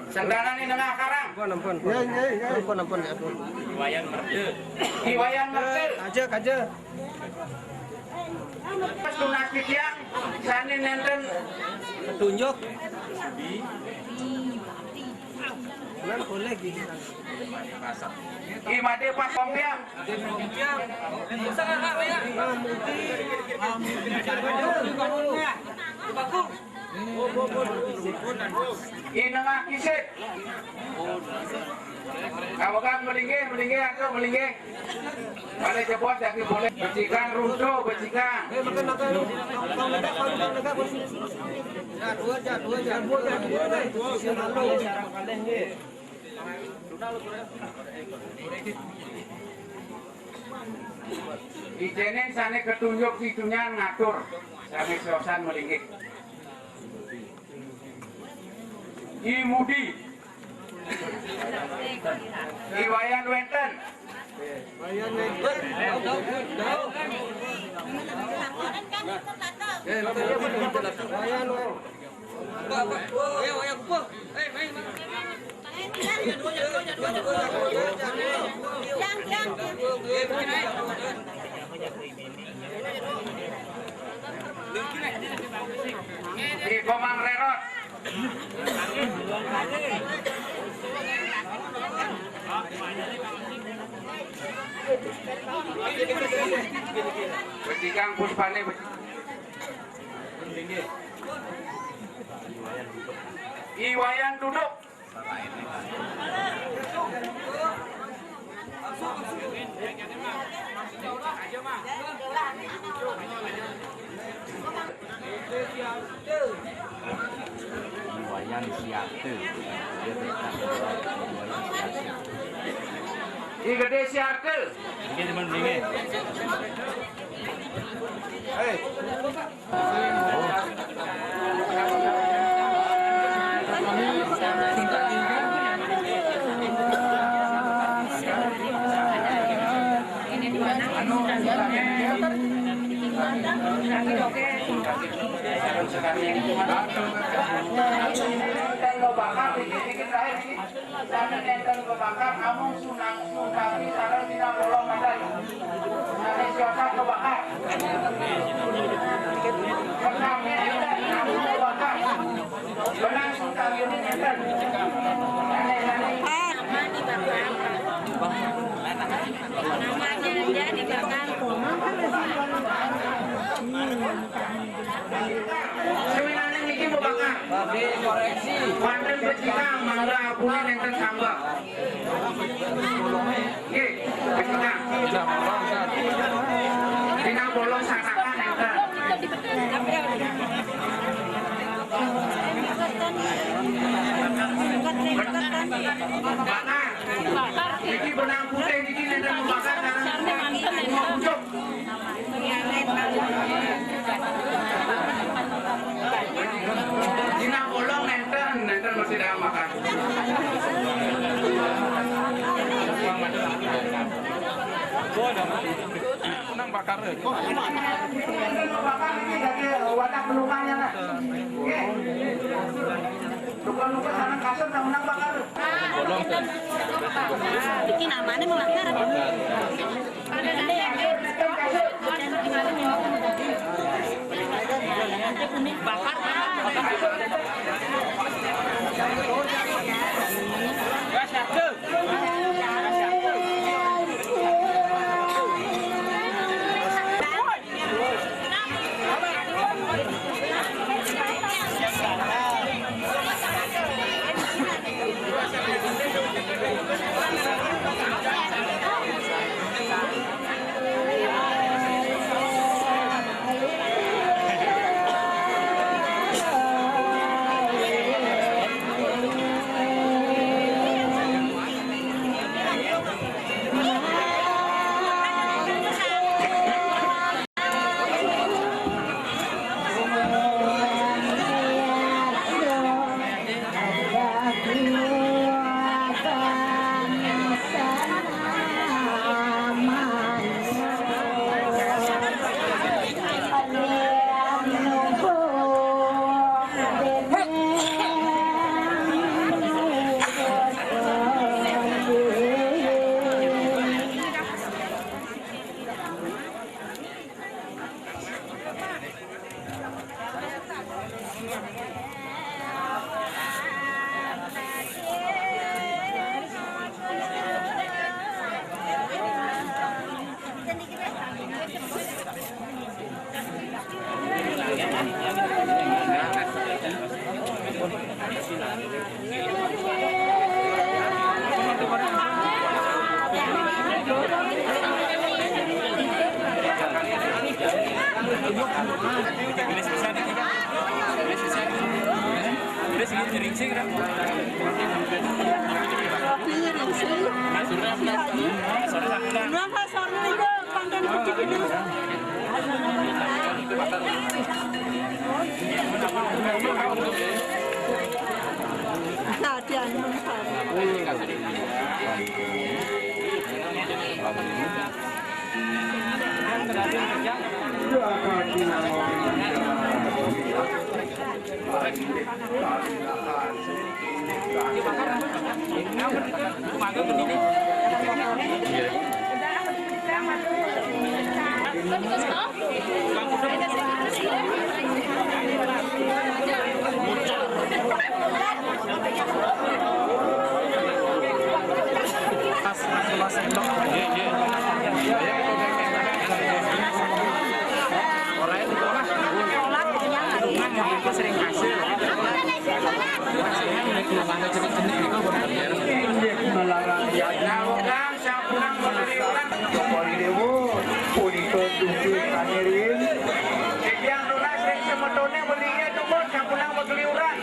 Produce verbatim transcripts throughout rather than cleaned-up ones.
Sendana ni nengah karang. Ampun, ampun, ampun. Ya, ya, ya. Ampun, ampun, ya, ampun. Iwayan Merte. Iwayan Merte. Kaja, kaja. Pas tunas titiang, sane nenten. Tunjuk. Nan boleh gini. Imade pas kompiang. Inengah kisit. Kawakan melinggih, melinggih, atuh melinggih. Pada jebot jadi boleh. Becikang runtuh, becikang. Ijinin sane ketunjuk situnyan ngatur, sane siosan melinggih. I Mudi. I Wayan wenten. Wayan wenten. Wayan wenten. Di Komang Rerot. Becikang puspane, becikang. Iwayan duduk. Iwayan Siate. Dia tetap Iwayan Siate. I Gede Siarte. Ini teman ini. Hei. Sami nenten bebakat, amun sunang-sunang sareng dina bolong ada. Sami siosan bebakat. Sami nenten, amun bebakat. Benang sunang ini nenten. Sami, sami. Namanya aja dibakar. Sebenarnya niki mau bakar. Tapi koreksi. Wonten becikang mangga apune nenten sambel. Nggih, becikang. Dina bolong, Ustaz. Dina bolong sanakan nenten. Bakar. Niki benang putih niki nenten bakar karena pucuk. Dina bolong nenten, nenten mesti dah makan. Nang bakar. Bakar ini jadi wadah pelukannya, nah. Oke. Lupa-lupa sana kasut nang menang bakar. Bolong. Iki namanya mau bakar. Sapulang makaliuran. Joko Dewa, punika dugi kaniring. Titiang nunas ring semetoné mligi dumun sapulang makaliuran.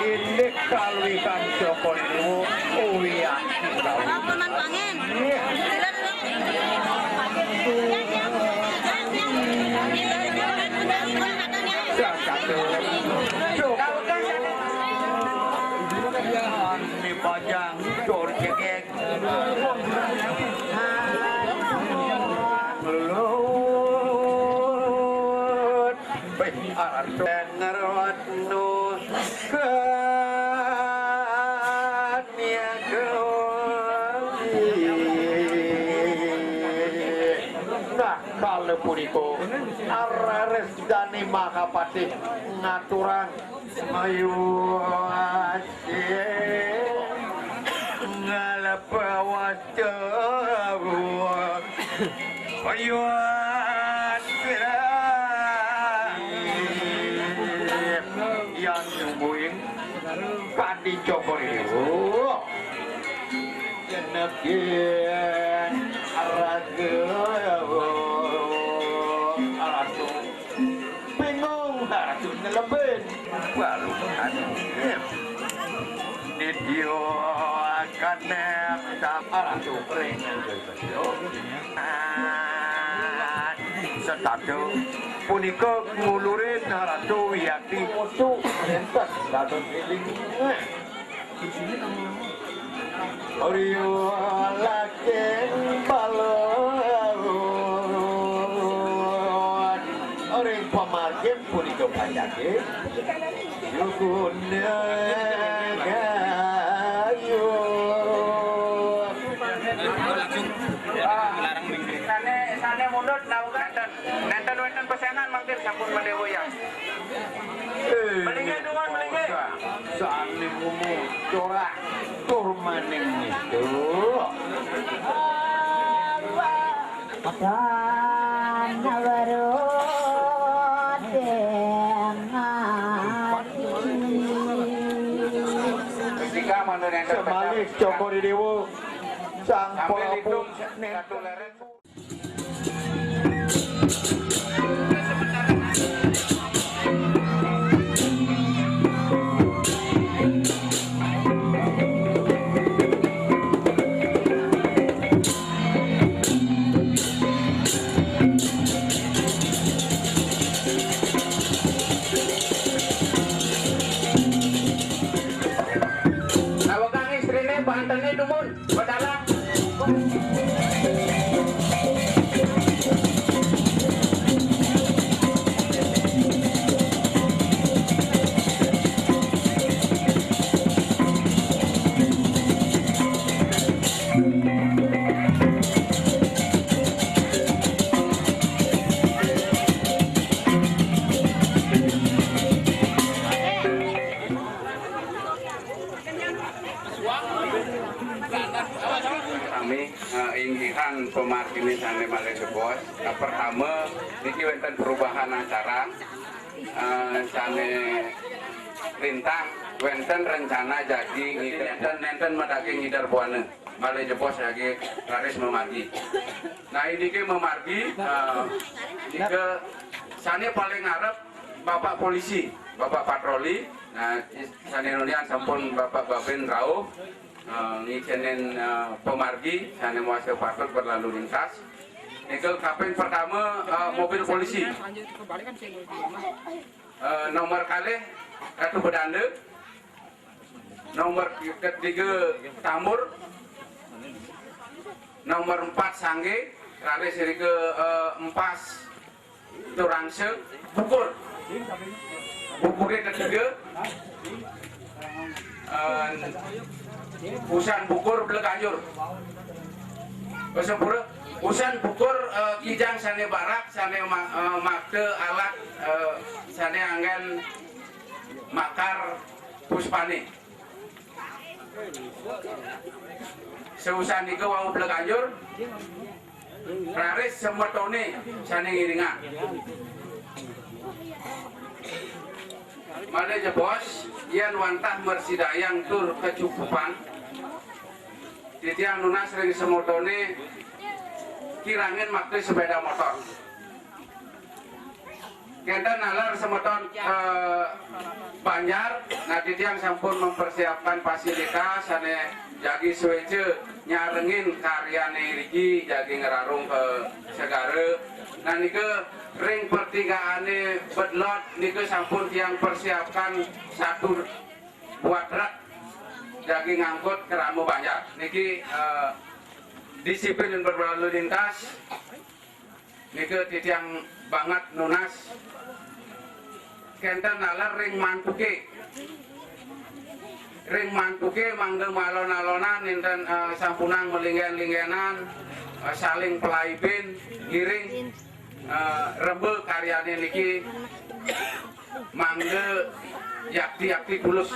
Indik kaluihan Joko Dewa, uyati kaluihan. Apa mantuangan? Iya. Satu. Joko. Ini bajang, jor jegeg. Lulut. Wih, arep ngerwatno. Nah, kala punika, raris Dane Mahapatih ngaturang Ayu asih ngalepawaca. Ayu asih. Yang nungguin Padi Cokor Ibu. Jenegin raga. Ratu. Bingung, Ratu nyelebin. Baru anu. Nitya kanem sama Ratu ring. Setata punika ngulurin Ratu Wiyati. Musuh enten dados eling. Riwalaking balon ring pamargin punika panjake. Yukuna kayu. Sane, sane mundut, nenten, nenten wenten pesenan mangkin sampun mandewa ya. Melinggih, Tuan, melinggih. Saling ngomong, corak, tur maning nitu. Padang weru tengah. Ketika manurun Semalih Cokor Dewa, Sang Prabu. Antene dumun, badalang. Sami, eh, inggihan pamargine sane malih jebos. Nah, pertama, niki wenten perubahan acara, eh, sane lintang, wenten rencana jagi ngidar, nenten, nenten madaging ngidar buana. Malih jebos jagi raris mamargi. Nah, indike mamargi, eh, nika sane paling ngarep Bapak Polisi, Bapak Patroli. Nah, sane nunian sampun Bapak Babin rauh, eh, ngicinin, eh, pamargi sane mawasta patut berlalu lintas. Nika kaping pertama, eh, mobil polisi. Eh, nomor kalih Ratu Bedanda. Nomor ketiga Tambur. Nomor empat Sangge. Raris irika, eh, empas Turangsa, Bukur. Bukure ketiga, eh, usan Bukur Bleganjur. Sampura, usan Bukur, eh, kijang sane barak, sane ma-, eh, makta alat, eh, sane anggen makar puspane. Seusan nika wau Bleganjur, raris semetone sane ngiringang. Malih jebos, yen wantah mrasidayang tur kecukupan, titiang nunas ring semetone kirangin makta sepeda motor. Kenten naler semeton, eh, Banjar, nah, titiang sampun mempersiapkan fasilitas sane jagi sueca nyarengin karyane iriki jagi ngrarung ka segara. Nah, nika ring pertigaane Bedlot nika sampun tiang persiapkan satu buah truk jagi ngangkut kerama Banjar. Niki, eh, disiplin berlalu lintas. Nika titiang banget nunas. Kenten naler ring mantuke. Ring mantuke mangda malon-alonan nenten, eh, sampunang malinggen-linggenan, eh, saling palaibin, ngiring, eh, remba karyane niki mangda yakti-yakti tulus.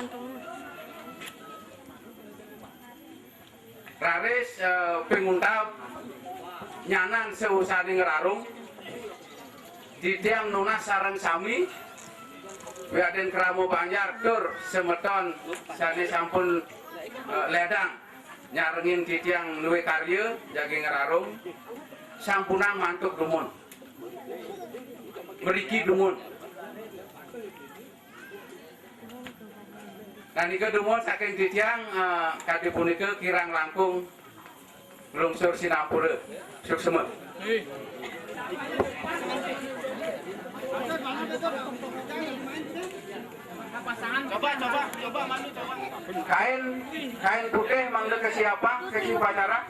Raris, eh, pinguntab nyanan seusaning ngrarung, titiang nunas sareng sami, wiadin krama Banjar tur semeton sane sampun, eh, ledang nyarengin titiang nuwe karya jagi ngrarung, sampunang mantuk dumun. Mriki dumun. Nah, nika dumun saking titiang, eh, kadi punika kirang langkung nglungsur sinampura. Suksma. Coba, coba, coba, malu, coba. Kain, kain putih mangda kesiapang, sesi upacara.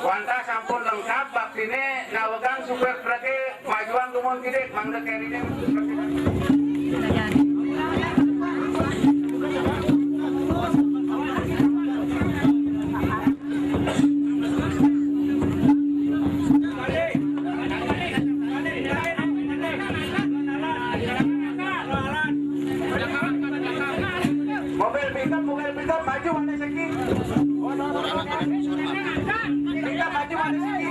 Wantah sampun lengkap baktine, nawegang supir truke majuang dumun kidik, mangda kerine. Mobil pickup, mobil pickup, maju mana siki? Pickup, maju mana siki?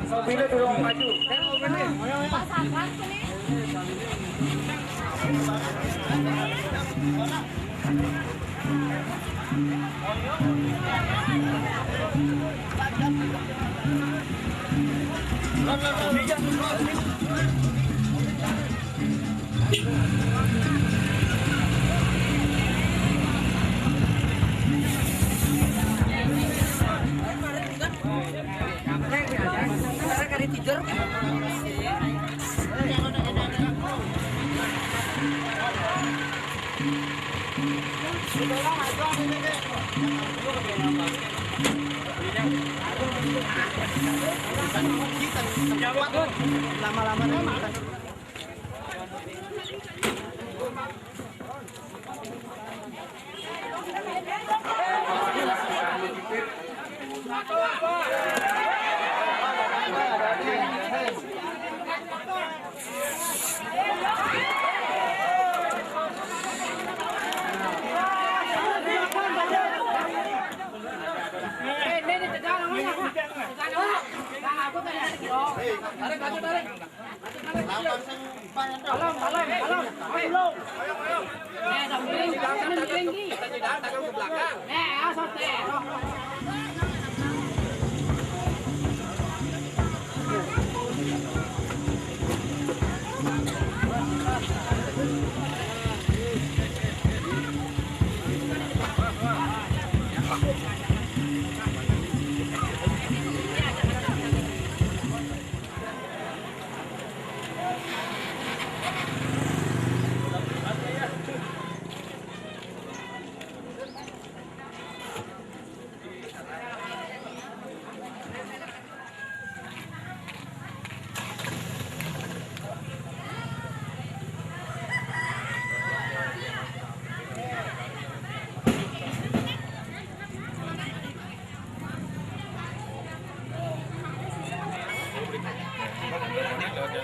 Sopirnya tolong maju. Lama-lama nih.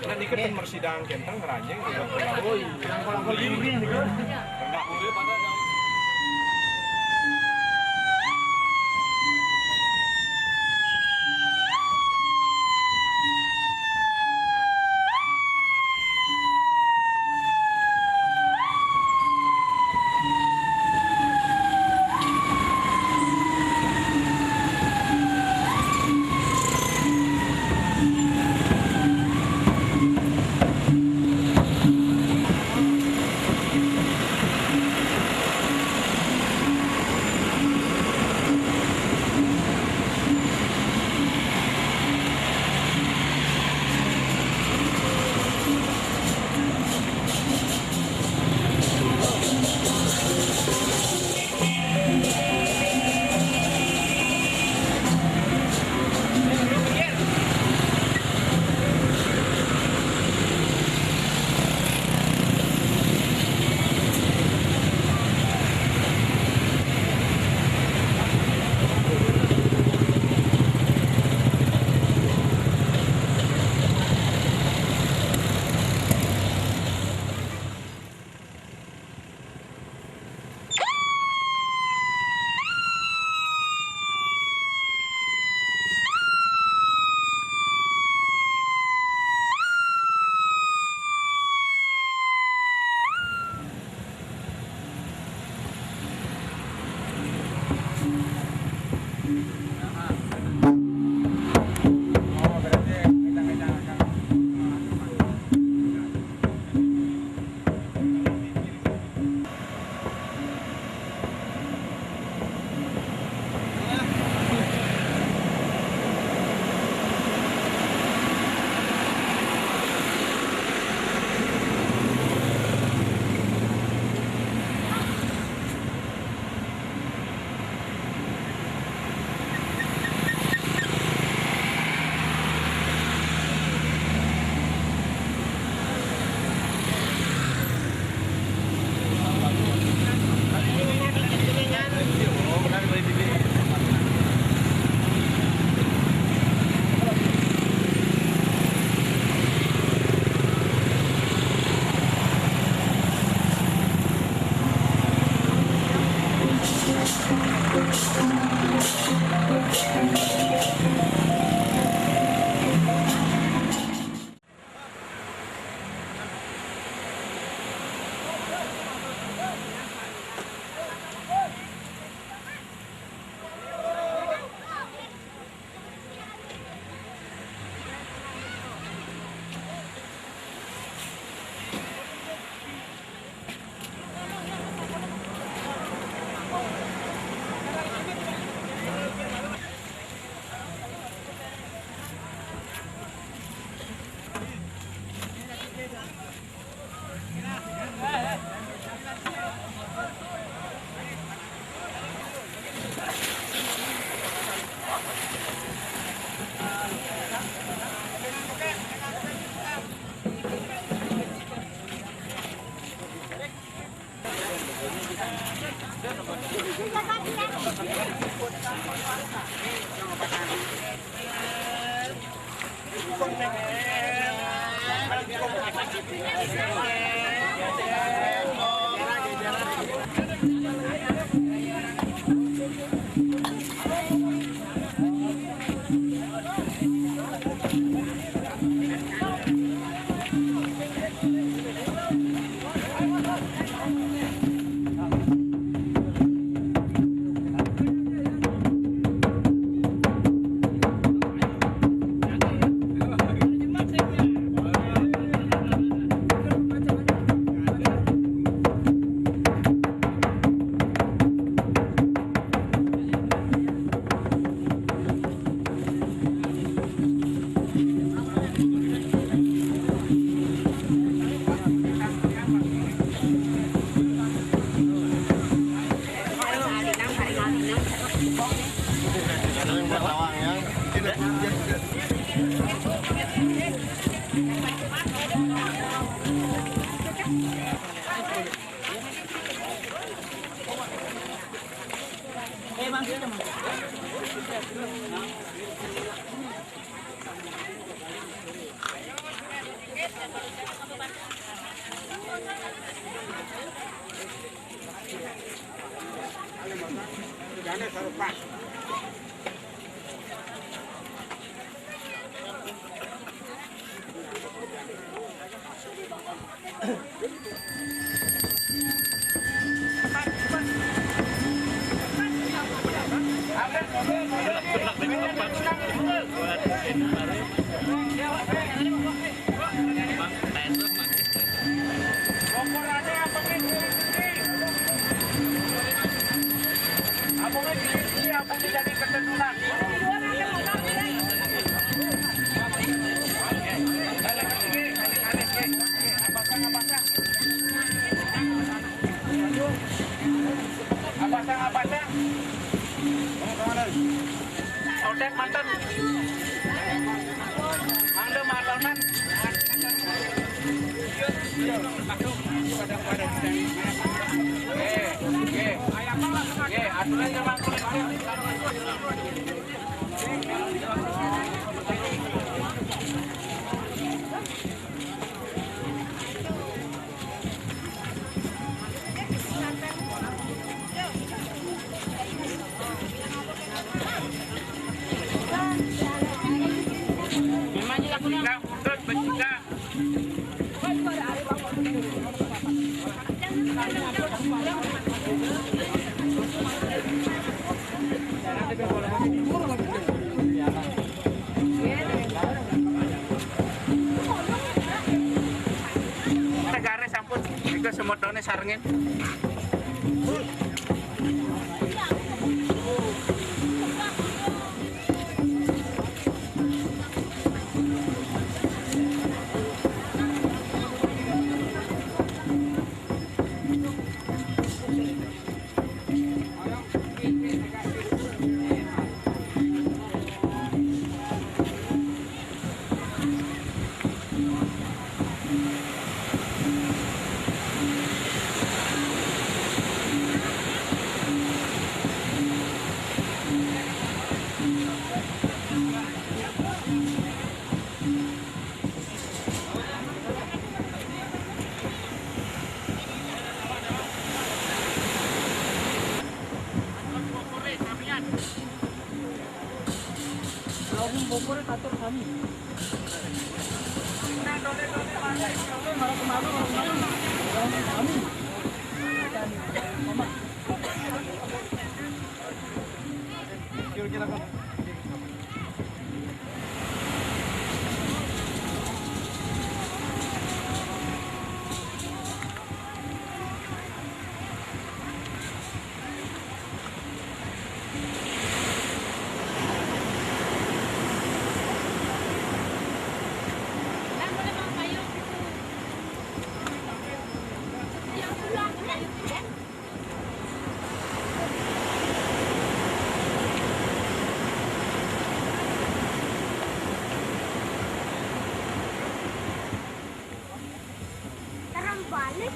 Nah, ini kan mersidang kentang ngeranjing gitu. Oh iya. Rendah dulu pada Abasang, abasang. Otek mantan. Mangga malonan. Eh, eh. Eh, aturan zaman kulit. Memangnya aku nak. Tegare sampun, niku semedone sarengin. Lawang bokor katur kami. Kami. Kami. Mama. Kira-kira, Kak. Terang balik.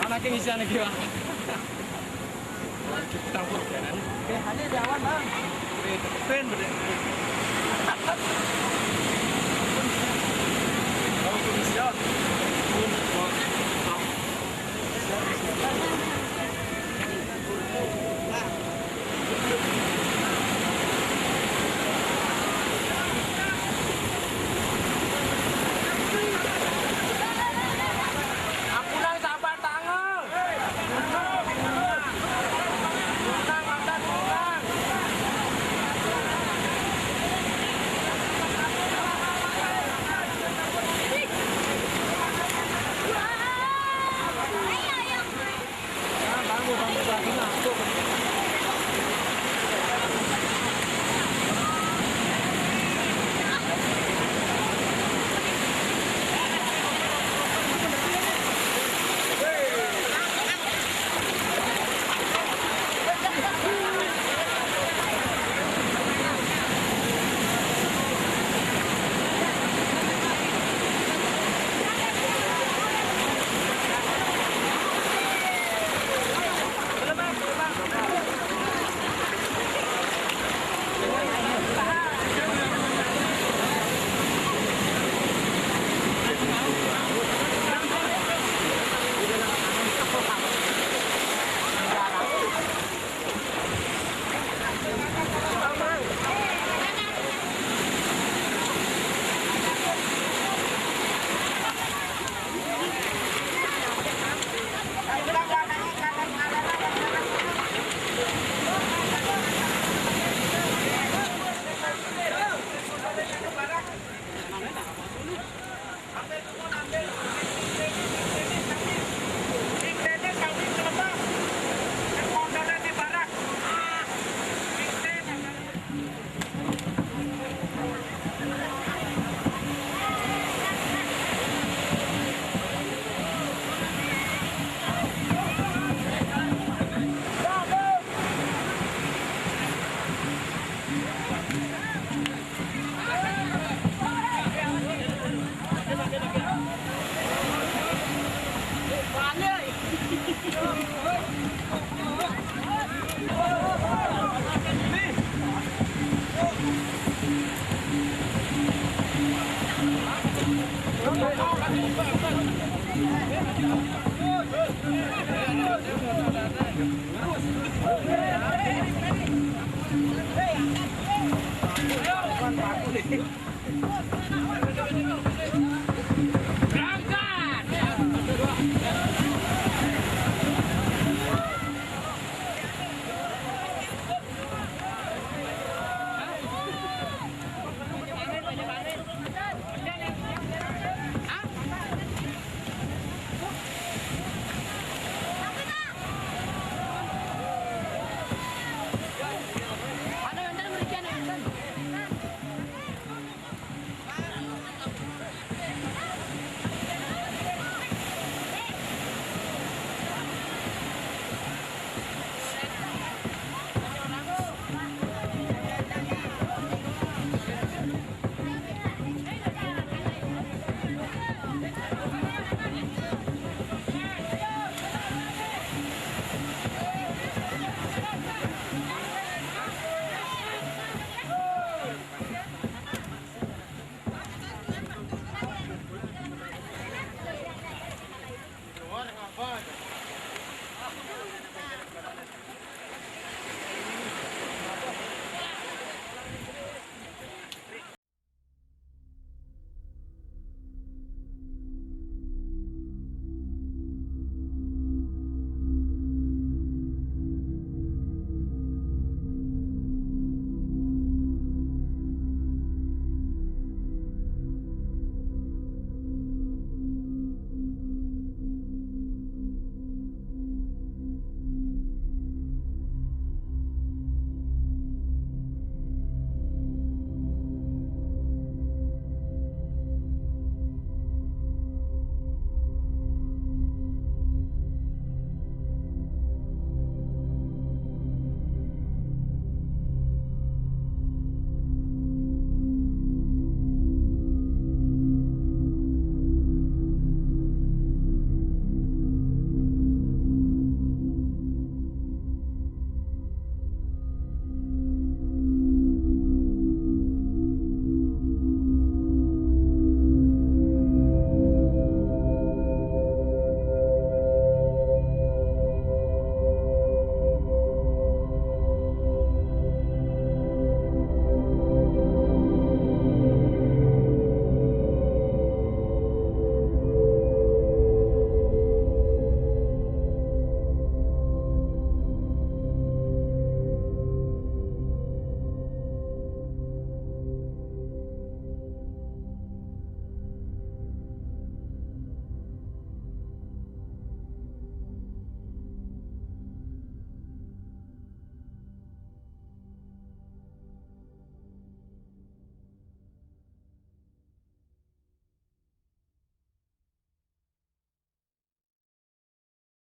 Mana ki ngisian ki, Bang? Kita buat kan? Oke, hanya di awan, Bang. Oke, keren, keren. Kalau ngisian.